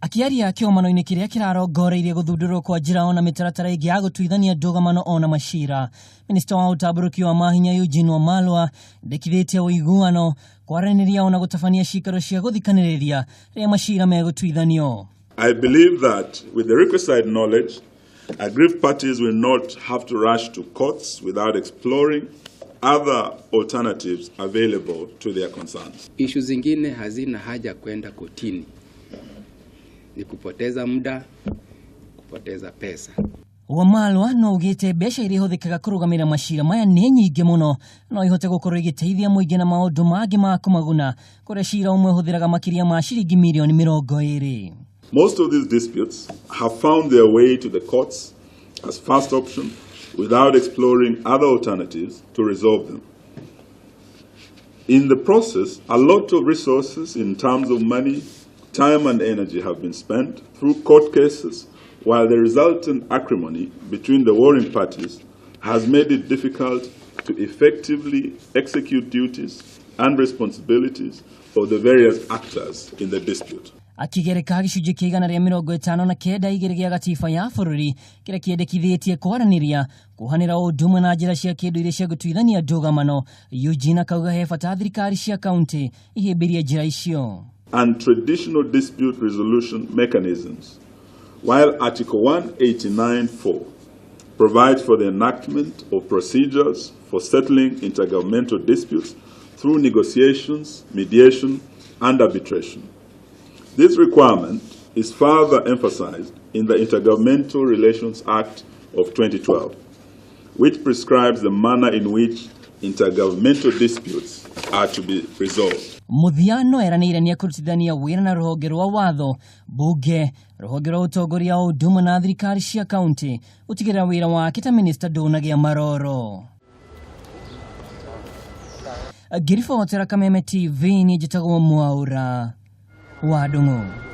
Akĩaria kĩgomano-inĩ kĩrĩa kĩrarongoreirie gũthundũrwo kwa njĩra ona mĩtaratara ĩngĩ ya gũtuithania ndũgamano ona macira, minista wa ũtambũrũki wa mahinya Eugene Wamalwa ndekithĩtie ũiguano, kwaranĩria ona gũtabania cikaro cia gũthikanĩrĩria rĩrĩa macira megũtuithanio. I believe that with the requisite knowledge, aggrieved parties will not have to rush to courts without exploring other alternatives available to their concerns. Ishu zingine hazina haja kwenda kotini, ni kupoteza muda, kupoteza pesa. Wamalwa no ugĩte mbeca iria ihũthĩkaga kũrũgamĩrĩra macira maya nĩ nyingĩ mũno, no ihote gũkorwo igĩteithia mũingĩ na maũndũ mangĩ ma kũmaguna, kũrĩa cira ũmwe ũhũthĩraga makĩria ma ciringi mirioni 20. Most of these disputes have found their way to the courts as first option without exploring other alternatives to resolve them. In the process, a lot of resources in terms of money, time and energy have been spent through court cases, while the resultant acrimony between the warring parties has made it difficult to effectively execute duties and responsibilities of the various actors in the dispute. Akĩgereka gĩcunjĩ kĩa 159(2) gĩa gatiba ya bũrũri kĩrĩa kĩendekithĩtie kwaranĩria, kuohanĩra o ũndũ ũmwe na njĩra cia kĩndũire cia gũtuithania ndũgamano, Eugene akauga he bata thirikari cia kaunti ihĩmbĩrie njĩra icio. And traditional dispute resolution mechanisms, while Article 189.4 provides for the enactment of procedures for settling intergovernmental disputes through negotiations, mediation, and arbitration. This requirement is further emphasized in the Intergovernmental Relations Act of 2012, which prescribes the manner in which intergovernmental disputes are to be resolved. Mũthia no eranĩire nĩ ekũrutithania wĩra na rũhonge rwa watho, bunge, rũhonge rwa ũtongoria o ũndũ ũmwe na thirikari cia kaunti gũtigĩrĩra wĩra wake ta minista ndũnagĩa maroro. Ngĩribotera Kameme TV, niĩ njĩtagwo Mwaũra wa Ndung'u.